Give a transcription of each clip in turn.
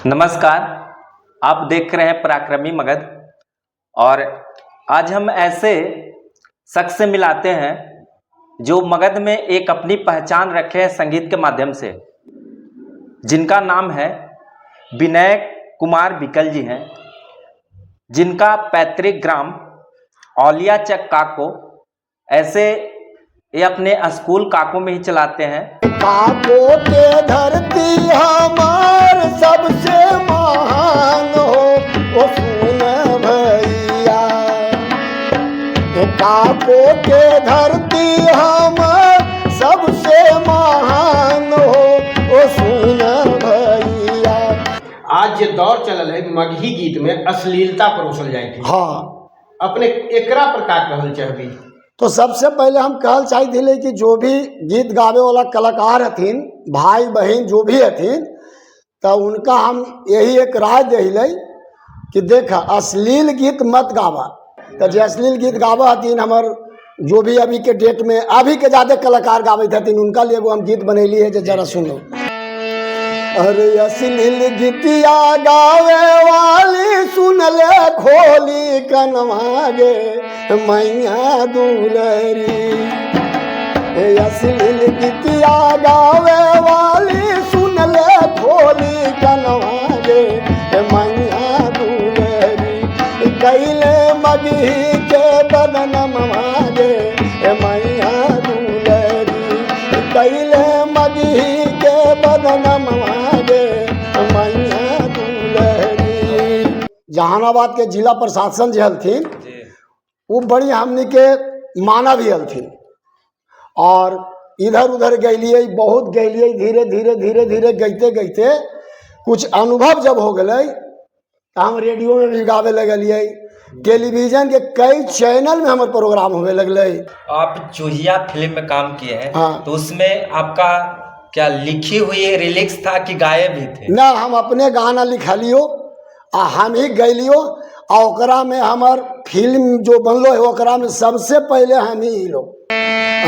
नमस्कार, आप देख रहे हैं पराक्रमी मगध और आज हम ऐसे शख्स से मिलाते हैं जो मगध में एक अपनी पहचान रखे हैं संगीत के माध्यम से, जिनका नाम है विनय कुमार विकल जी हैं, जिनका पैतृक ग्राम औलियाचक काको, ऐसे ये अपने स्कूल काको में ही चलाते हैं। काको के धरती हमार सबसे महान हो, ओ सुन भैया। काको के धरती हमार सबसे महान हो, ओ सुन भैया। आज जे दौर चलल है, मगही गीत में अश्लीलता परोसल जाए थी। अपने एकरा पर का कहल चाहबी? तो सबसे पहले हम कहल चाहते थे कि जो भी गीत गावे वाला कलाकार हथिन, भाई बहन जो भी हथिन, तो उनका हम यही एक राय दिले कि देख, अश्लील गीत मत गावा। तो जे अश्लील गीत गावा हथिन, हमर जो भी अभी के डेट में अभी के ज़्यादा कलाकार गाबत हथिन, उनका लिए एगो हम गीत बनैली है, जे जरा सुनो। अरे अश्लील गीतिया गावे वाली सुन ले खोली कनवा गे मैया दुलरी। ए अश्लील गीतिया गावे वाली सुन ले खोली कनवा गे मैया दुलरी। कैले मगही के बदनमवा गे मैया दुलरी। कैले मगही के बदनमवा गे मैया दुलरी। जहानाबाद के जिला प्रशासन जे हलथिन, वो बड़ी हमनी के माना भी हलथिन और इधर उधर गैलिए, बहुत गैलिए। धीरे धीरे धीरे धीरे गईते गईते कुछ अनुभव जब हो गए तो हम रेडियो में भी गावे लगलिए, टेलीविजन के कई चैनल में हमर प्रोग्राम होवे लगलै। आप चूहिया फिल्म में काम किए हैं। हाँ। तो उसमें आपका क्या लिखी हुई रिलिक्स था कि गाए भी थे? ना, हम अपने गाना लिखलियो आ हम ही गैलियो आ ओकरा में हमर फिल्म जो बनलो है, ओकरा में सबसे पहले हम ही लोग।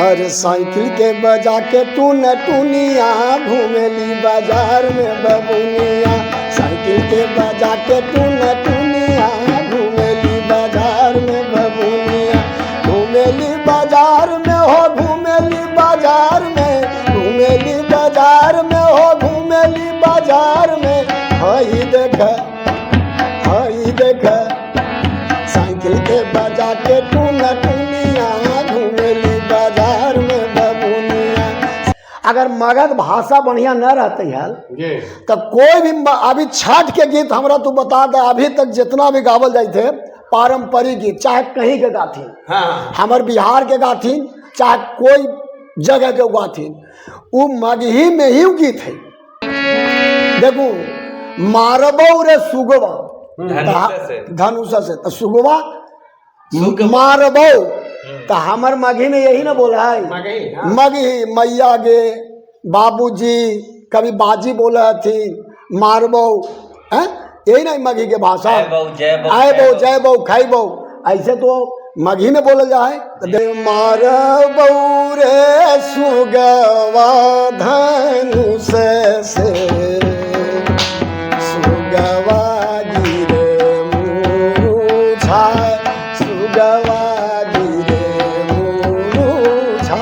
अरे साइकिल के बजा के तू न टुनिया, घूमेली बाजार में बबुनिया। साइकिल के बजा के तू न टुनिया, घूमेली बाजार में बबुनिया। घूमेली बाजार में हो, घूमेली बाजार में, घूमेली बाजार में हो, घूमेली बाजार में। हई देख, हई देख, साइकिल के बजा के तू न टुनिया, घूमेली बाजार में बबुनिया। अगर मगध भाषा बढ़िया न रहते हल तो कोई भी अभी छठ के गीत हमरा तू बता दे, अभी तक जितना भी गावल जाते थे पारंपरिक गीत, चाहे कहीं के गाथिन, हमर बिहार के गाथिन, चाहे कोई जगह के गाथिन, वो मगही में ही उ गीत है। देखू, मारबो रे सुगवा धनुष से। धनुष से तो सुगवा मारबो, तो हमर मगही में यही ना बोला है। मगही, हाँ। मगही मैया गे, बाबूजी, कभी बाजी बोला हथिन, मारबो हैं, यही ना मगही के भाषा। जय बऊ, जय बऊ, आए जय बऊ, बऊ। जय बऊ, खाई बऊ, ऐसे तो मगही में बोलल जाए। तो दे मारबो रे सुगवा धनुष से, सुगवा गिरे मुरुछा, सुगवा गिरे मुरुछा।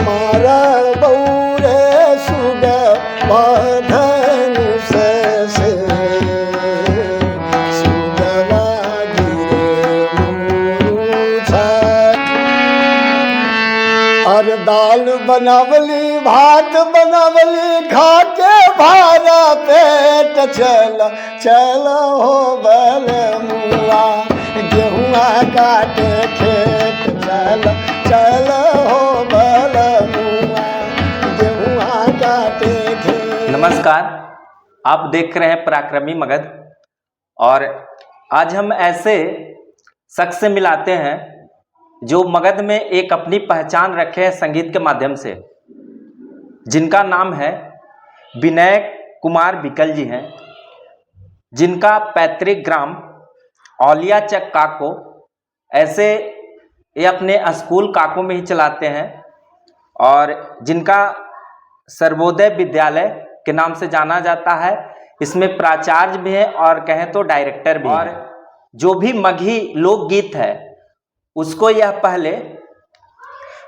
मारबो रे सुगवा धनुष से, सुगवा गिरे मुरुछा। और दाल बनावली, भात बनावली, खा के भरा पेट, चल चल हो बल मुआ, गेहुआ काटे खेत। चल चल हो बल मुआ, गेहुआ काटे खेत। नमस्कार, आप देख रहे हैं पराक्रमी मगध और आज हम ऐसे शख्स से मिलाते हैं जो मगध में एक अपनी पहचान रखे हैं संगीत के माध्यम से, जिनका नाम है विनय कुमार विकल जी हैं, जिनका पैतृक ग्राम औलियाचक काको, ऐसे ये अपने स्कूल काको में ही चलाते हैं और जिनका सर्वोदय विद्यालय के नाम से जाना जाता है। इसमें प्राचार्य भी है और कहें तो डायरेक्टर भी। और जो भी मगही लोकगीत है उसको यह पहले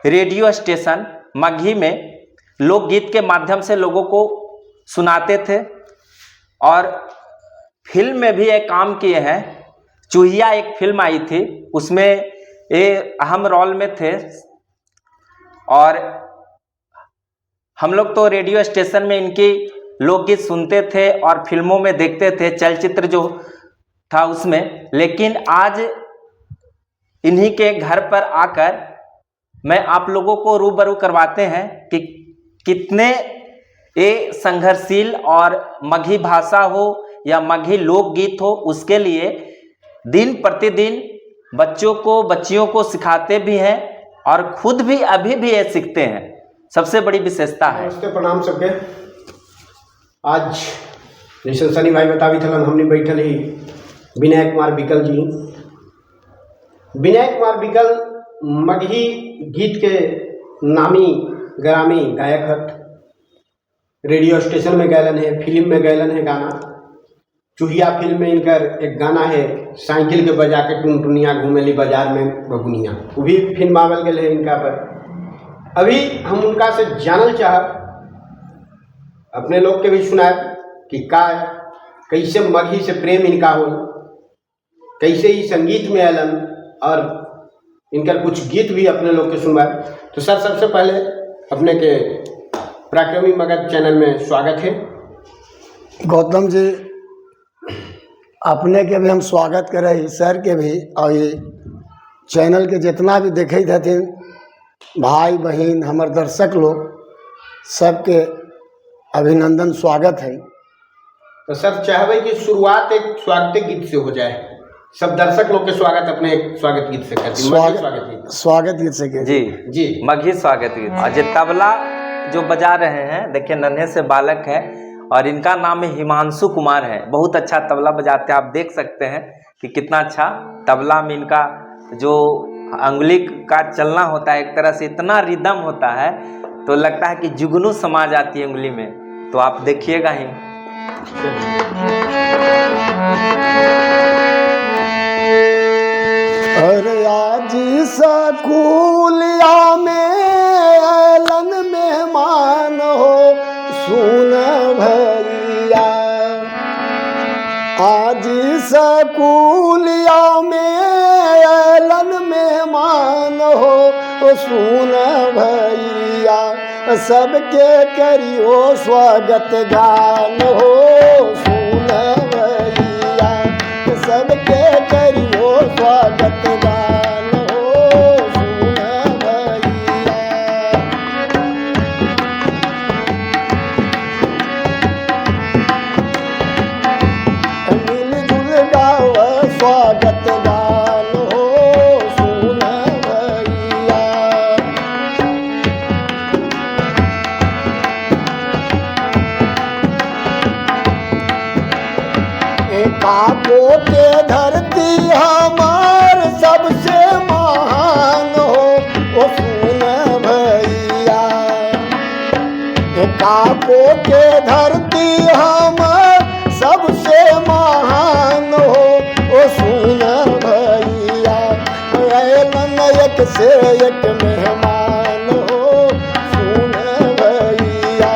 रेडियो स्टेशन मगही में लोकगीत के माध्यम से लोगों को सुनाते थे और फिल्म में भी ये काम किए हैं। चूहिया एक फिल्म आई थी, उसमें ये अहम रोल में थे। और हम लोग तो रेडियो स्टेशन में इनकी लोकगीत सुनते थे और फिल्मों में देखते थे, चलचित्र जो था उसमें। लेकिन आज इन्हीं के घर पर आकर मैं आप लोगों को रूबरू करवाते हैं कि कितने ये संघर्षशील और मगही भाषा हो या मगही लोकगीत हो, उसके लिए दिन प्रतिदिन बच्चों को बच्चियों को सिखाते भी हैं और खुद भी अभी भी ये सीखते हैं। सबसे बड़ी विशेषता है। नमस्ते, प्रणाम सबके। आज जैसे सनी भाई बताबी थलन, हमने बैठल ही विनय कुमार विकल जी। विनय कुमार विकल मगही गीत के नामी ग्रामी गायक हथ। रेडियो स्टेशन में गैलन है, फिल्म में गैलन है गाना। चूहिया फिल्म में इनकर एक गाना है, साइकिल के बजा के टुनटुनिया घूमेली बाजार में बबुनिया, वो भी फिल्म आवल गए है इनका पर। अभी हम उनका से जानल चाहब, अपने लोग के भी सुनाए कि का कैसे मगही से प्रेम इनका हो, कैसे ही संगीत में अलन और इनका कुछ गीत भी अपने लोग के सुनवाए। तो सर, सबसे पहले अपने के पराक्रमी मगध चैनल में स्वागत है। गौतम जी, अपने के भी हम स्वागत करें, सर के भी, और ये चैनल के जितना भी देखे हथिन भाई बहन हमर दर्शक लोग, सबके अभिनंदन स्वागत है। तो सर, चाहबे कि शुरुआत एक स्वागत गीत से हो जाए। सब दर्शक लोग के स्वागत अपने एक स्वागत गीत से करती, मगही स्वागत गीत। स्वागत गीत से के जी जी मगही स्वागत गीत। और जो तबला जो बजा रहे हैं, देखिए नन्हे से बालक है और इनका नाम है हिमांशु कुमार है। बहुत अच्छा तबला बजाते हैं। आप देख सकते हैं कि कितना अच्छा तबला में इनका जो अंगुली का चलना होता है, एक तरह से इतना रिदम होता है तो लगता है कि जुगनू समा जाती है उंगली में। तो आप देखिएगा ही। अरे आज स्कूलिया में ऐलन मेहमान हो, सुन भैया। आज स्कूलिया में ऐलन मेहमान हो, सुन भैया, सबके करियो स्वागत गान हो, सुन भैया, सबके करियो स्वागत गान हो, सुन भैया। मिलजुल गाव स्वागत गान हो, सुन भैया। काको के धरती हमार सबसे महान हो, ओ सुन भैया। काको के धरती हमार सबसे महान हो, ओ सुन भैया, ऐलन एक से एक मेहमान हो, सुन भैया,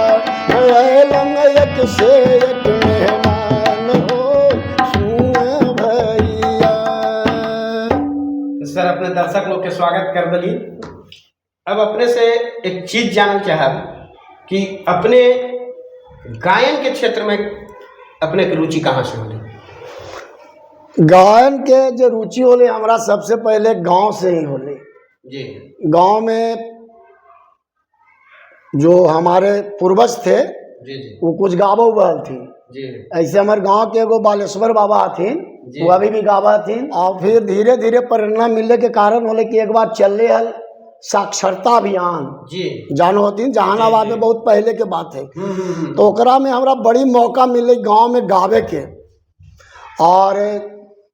ऐलन एक से एक मेहमान हो, सुन भैया। तो सर, अपने दर्शक लोग के स्वागत कर दली। अब अपने से एक चीज जानल चाहब कि अपने गायन के क्षेत्र में अपने के रुचि कहाँ से होली? गायन के जो रुचि होले हमरा सबसे पहले गांव से ही होले। जी गांव में जो हमारे पूर्वज थे जी जी वो कुछ गावो हथिन। जी ऐसे हमारे गांव के एगो बालेश्वर बाबा हथिन, जी। वो अभी भी गावा हथिन। और फिर धीरे धीरे प्रेरणा मिलने के कारण होले कि एक बार चलले हल साक्षरता अभियान, जी जानो हथिन जहानाबाद में, बहुत पहले के बात है। हम्म। तो ओकरा में हमरा बड़ी मौका मिले गांव में गावे के। और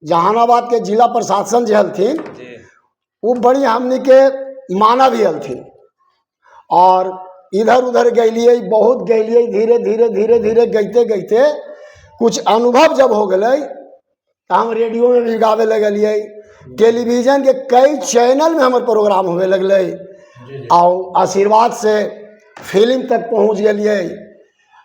जहानाबाद के जिला प्रशासन जे हलथिन जी वो बड़ी हमनी के माना भी हलथिन। और इधर उधर गैलियै, बहुत गैलियै, धीरे धीरे धीरे धीरे गैते गैते कुछ अनुभव जब हो गए तो हम रेडियो में भी गावे लगलियै। टेलीविजन के कई चैनल में हमर प्रोग्राम होवे लगलै और आशीर्वाद से फिल्म तक पहुँच गेलियै।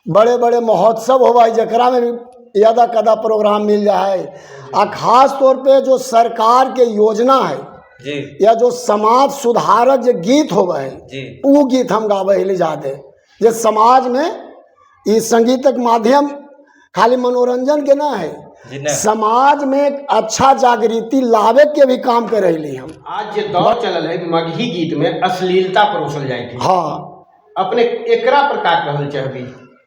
बड़े बड़े महोत्सव होवा है जकरा में भी यदा कदा प्रोग्राम मिल जाए है। आ खास तौर पे जो सरकार के योजना है जी या जो समाज सुधारक जो गीत होवे है जी उ गीत हम गावे ले जाते जे समाज में ई संगीतक माध्यम खाली मनोरंजन के ना है, जी ना। समाज में एक अच्छा जागृति लावे के भी काम कर रही हम। आज जे दौर चलल है मगही गीत में अश्लीलता परोसल जाए थी, हाँ, अपने एकरा पर का कहल चाहबी?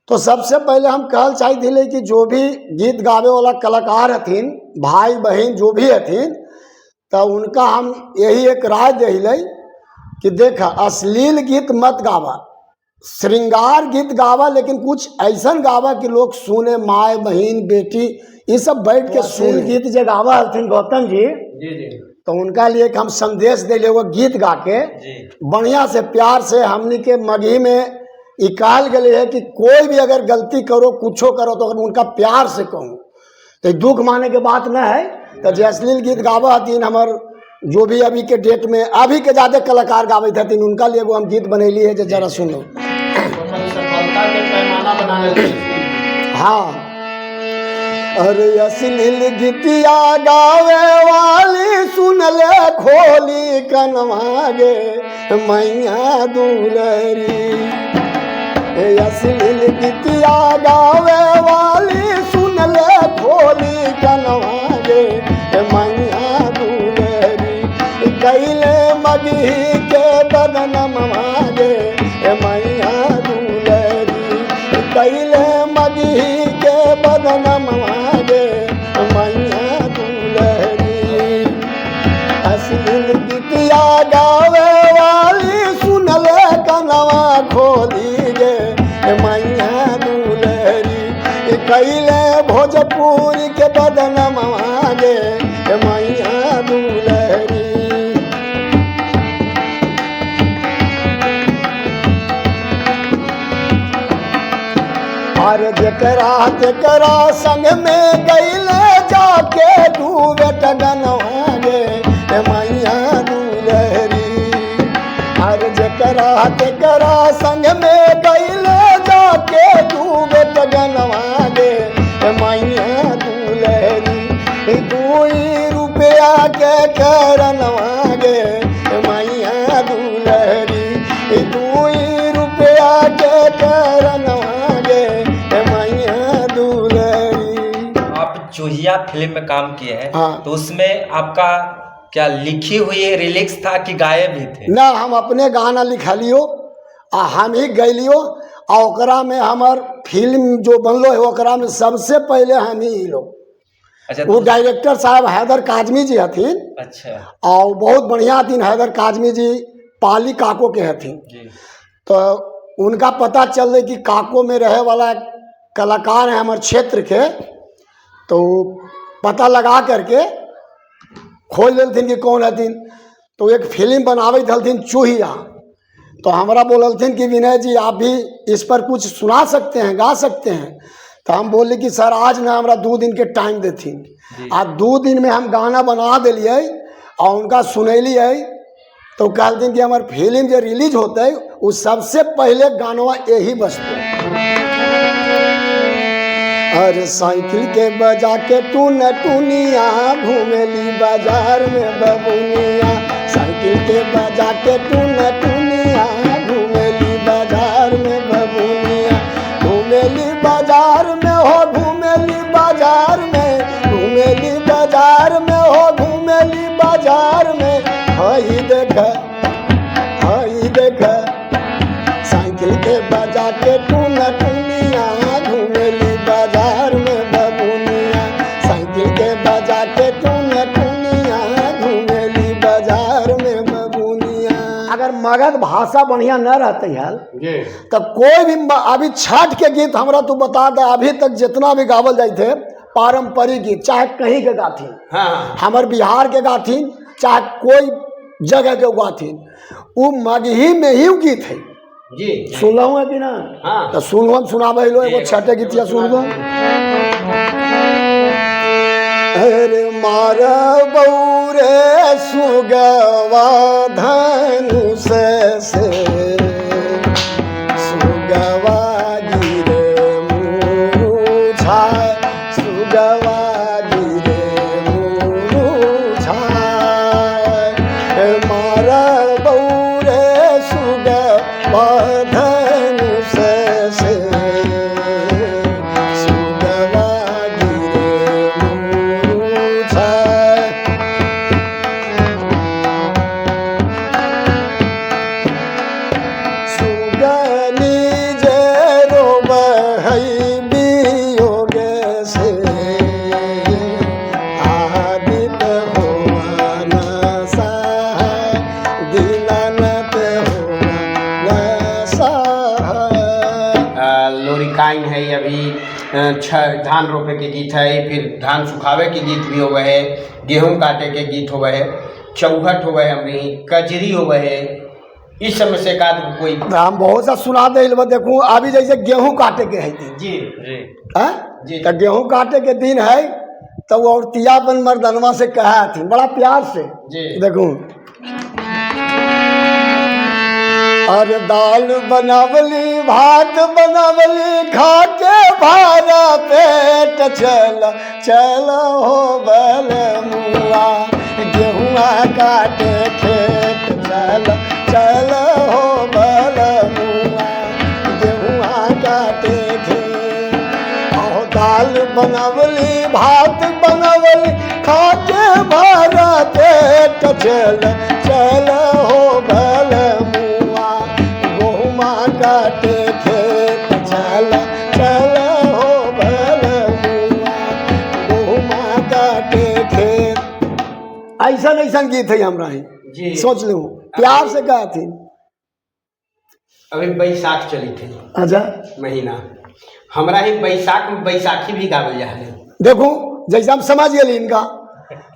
तो सबसे पहले हम कहल चाहते हले कि जो भी गीत गावे वाला कलाकार हथिन, भाई बहन जो भी हथिन, तो उनका हम यही एक राय दिले कि देख अश्लील गीत मत गावा, श्रृंगार गीत गावा, लेकिन कुछ ऐसा गावा कि लोग सुने, माए बहन बेटी ये सब बैठ के सुन। गीत जे गावा हथिन गौतम जी, जी जी, तो उनका लिए एक हम संदेश दिले वो गीत गा के जी बढ़िया से प्यार से। हमनी के मगही में ई कहल गए है कि कोई भी अगर गलती करो कुछो करो तो अगर उनका प्यार से कहूँ तो ई दुख माने के बात न है। तो जे अश्लील गीत गावा हथिन हमर जो भी अभी के डेट में अभी के ज़्यादा कलाकार गाबैत हथिन, उनका लिए एगो हम गीत बनैली है जे जरा सुनो। अपन सफलता के पैमाना बना लेते। हाँ, अरे अश्लील गीतिया गावे वाली सुन ले खोली कनवा गे मैया दुलरी। हे अश्लील गीतिया गावे वाली सुन ले खोली कनवा गे मैया दुलरी। कैले मगही के बदनमवा गे मैया दुलरी। कैले मगही के बदनमवा गे मैया दुलरी। अश्लील गीतिया गावे वाली सुन ले कनवा खोली गे मैया दुलरी। कैले भोजपुर के बदनमवा गे मैया दुलरी। और जकरा जकरा संग में गईले जाके डूबे टगनवा गे मैया दुलहरी। और जकरा जकरा संग में गईले जाके डूबे टगनवा गे मैया दुलहरी। 2 रुपया के करनवा गे मैया दुलहरी। 2 रुपया के करनवा गे मैया दुलहरी। आप चूहिया फिल्म में काम किए हैं, हाँ। तो उसमें आपका क्या लिखी हुई रिलिक्स था कि गाए भी थे? ना, हम अपने गाना लिखलियो आ हम ही गैलियो आ ओकरा में हमर फिल्म जो बनलो है ओकरा में सबसे पहले हम ही लोग। अच्छा, वो डायरेक्टर साहब हैदर काजमी जी हथिन। अच्छा। और बहुत बढ़िया हथिन हैदर काजमी जी, पाली काको के हथिन। जी। तो उनका पता चल रही कि काको में रहे वाला कलाकार है हमारे क्षेत्र के, तो पता लगा करके खोज लेलथिन कि कौन हथिन। तो एक फिल्म बनाबैत हलथिन चूहिया, तो हमरा बोललथिन कि विनय जी आप भी इस पर कुछ सुना सकते हैं, गा सकते हैं। तो हम बोले कि सर आज ना, हमरा 2 दिन के टाइम देथिन। आ 2 दिन में हम गाना बना दिलियै और उनका सुनैलियै, तो कहलथिन कि हमर फिल्म जे रिलीज होतै वो सबसे पहले गानवा यही बजतै। अरे साइकिल के बजा के टून टूनिया घूमेली बाजार में बबुनिया। साइकिल के बजा के टून टूनिया घूमेली बाजार में बबुनिया। घूमेली बाजार में हो घूमेली बाजार में, घूमेली बाजार में हो घूमेली बाजार में। हई देख हई देख साइकिल के बजा के टून टूनिया घूमेली बाजार में बबुनिया। साइकिल के बजा के टून टूनिया घूमेली बाजार में बबुनिया। अगर मगध भाषा बढ़िया न रहते हल जी तब कोई भी अभी छठ के गीत हमरा तू बता दे, अभी तक जितना भी गावल जाते थे पारंपरिक गीत, चाहे कहीं के गाथिन, हाँ, हमर बिहार के गाथिन चाहे कोई जगह के गाथिन, वो मगही में ही गीत है। जी। सुनलहु है कि ना? हाँ। तो सुन, हम सुनाबे लो एगो छठे गीतिया सुन दो। अरे मार बौरे सुगवा धनुष से, सुगवा गिरे मुरुझा, सुगवा गिरे मुरुझा, मार बौरे सुगवा धनुष से, सुगवा गिरे मुरुझा। सुगनी जे रोबहै वियोगे से, आदित होवन सहाय, दीनानाथ होवन सहाय। लोरिकाइन है अभी, धान रोपे के गीत है, फिर धान सुखावे के गीत भी होवे है, गेहूं काटे के गीत होवे है, चौहट होवे है, हमनी कजरी होवे है। इस समय से का कोई तो हम बहुत सा सुना दे देखूँ। अभी जैसे गेहूं काटे के है दिन। जी। जी। हैं? जी। तो गेहूं काटे के दिन है तो वो औरतिया अपन मर्दनवा से कहा थी बड़ा प्यार से। जी। देखूं, अरे दाल बनावली भात बनावली खा के भारा पेट, चल चल हो बल मुआ गेहुआ काटे खेत, चल चल हो बल मुआ गेहुआ काटे खेत। आहो दाल बनावली भात बनावली खा के भारा पेट, चल चल हो बल मुआ गेहुआ काटे खेत, चल चल हो बल मुआ गेहुआ काटे खेत। ऐसन ऐसन गीत है हमरा ही। जी। सोच लूँ प्यार से कहथिन। अभी बैसाख चली थी। अच्छा। महीना हमरा ही बैसाख में बैसाखी भी गावल जा है। देखू जैसे हम समझ गेली इनका,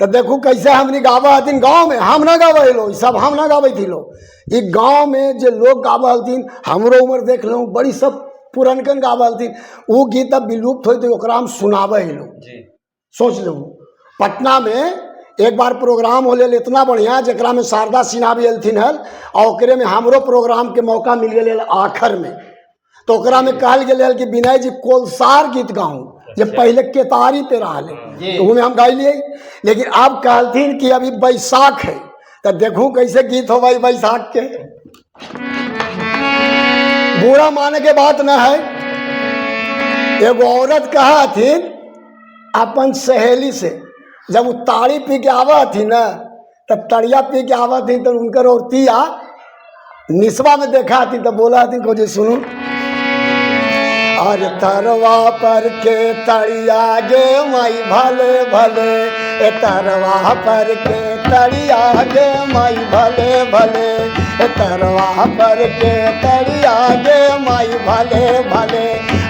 तो देखू कैसे हमनी गावा हथिन गाँव में। हम ना गावे लो, सब हम ना गावे थी लो। ई गाँव में जे लोग गावा हथिन, हमरो उम्र देख लूँ बड़ी, सब पुरनकन गावा हथिन। वो गीत अब विलुप्त होते, ओकरा हम सुनावे लो। जी। सोच लूँ पटना में एक बार प्रोग्राम होले इतना बढ़िया, जकरा में शारदा सिन्हा भी एलथिन हल, और ओकरे में हमरो प्रोग्राम के मौका मिल गेल हल आखिर में। तो ओकरा में कहल गेल हल कि विनय जी कोलसार गीत गाऊँ, जे पहले केतारी पे रहल, तो में हम गाइलिए। लेकिन अब कहलथिन कि अभी बैसाख है, तो देखूँ कैसे गीत हो भाई बैसाख के। बुरा माने के बात न है, एगो औरत कहा हथिन अपन सहेली से, जब वो ताड़ी पी के आवा थी ना, तब तड़िया पी के आवा थी, तो उनकर औरतिया निस्वा में देखा थी, तो बोला थी को जी सुनू, अरे तरवा पर के तड़िया गे माई भले भले, ए तरवा पर के तड़िया गे माई भले भले, ए तरवा पर के तड़िया गे माई भले भले,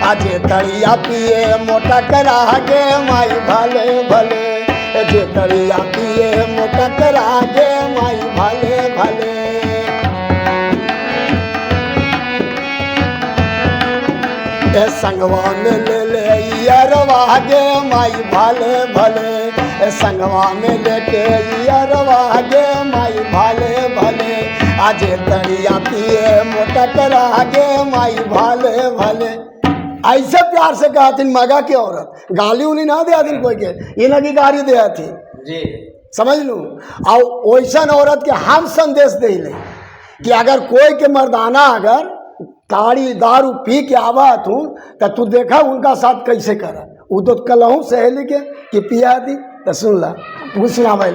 आज तड़िया पिए मोटा करा गे माई भले भले, ए जे तड़िया पिए मोटा करा गे माई भले भले। ए संगवा में ले ले अरवा गे माई भले भले, ए संगवा में लेके अरवा गे माई भले भले, आज तड़िया पिए मोटा करा गे माई भले भले। ऐसे प्यार से कहथिन मगा के औरत, गाली उली ना दे हथिन कोई के, ये ना कि गाली दे हथिन। जी। समझ लू। और वैसन औरत के हम संदेश दे कि अगर कोई के मर्दाना अगर ताड़ी दारू पी के आवा तू, तो तू देखा उनका साथ कैसे करा। वो तो कलहूँ सहेली के कि पिया दी, तो सुन ला वो सुना भाई।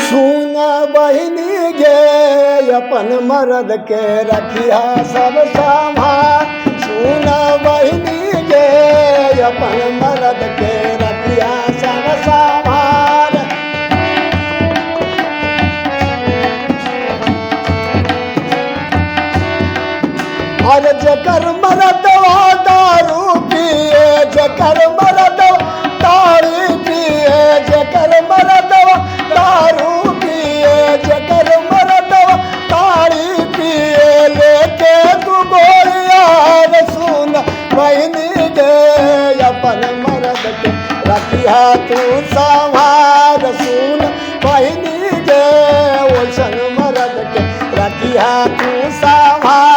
सुन बहिनी गे अपन मर्द के रखिया सब संभाल, सुन बहिनी गे अपन मर्द के रखिया सब संभाल। अरे जकर मरदवा दारू पिए, जकर मरदवा दारू पिए, जकर मरदवा दारू पिए, जकर मरदवा दारू पिए, लेके तू गोरियार सुन बहिनी गे, अपन मरद के रखिया तू संभार सुन बहिनी गे, ओइसन मरद के रखिया तू संभार।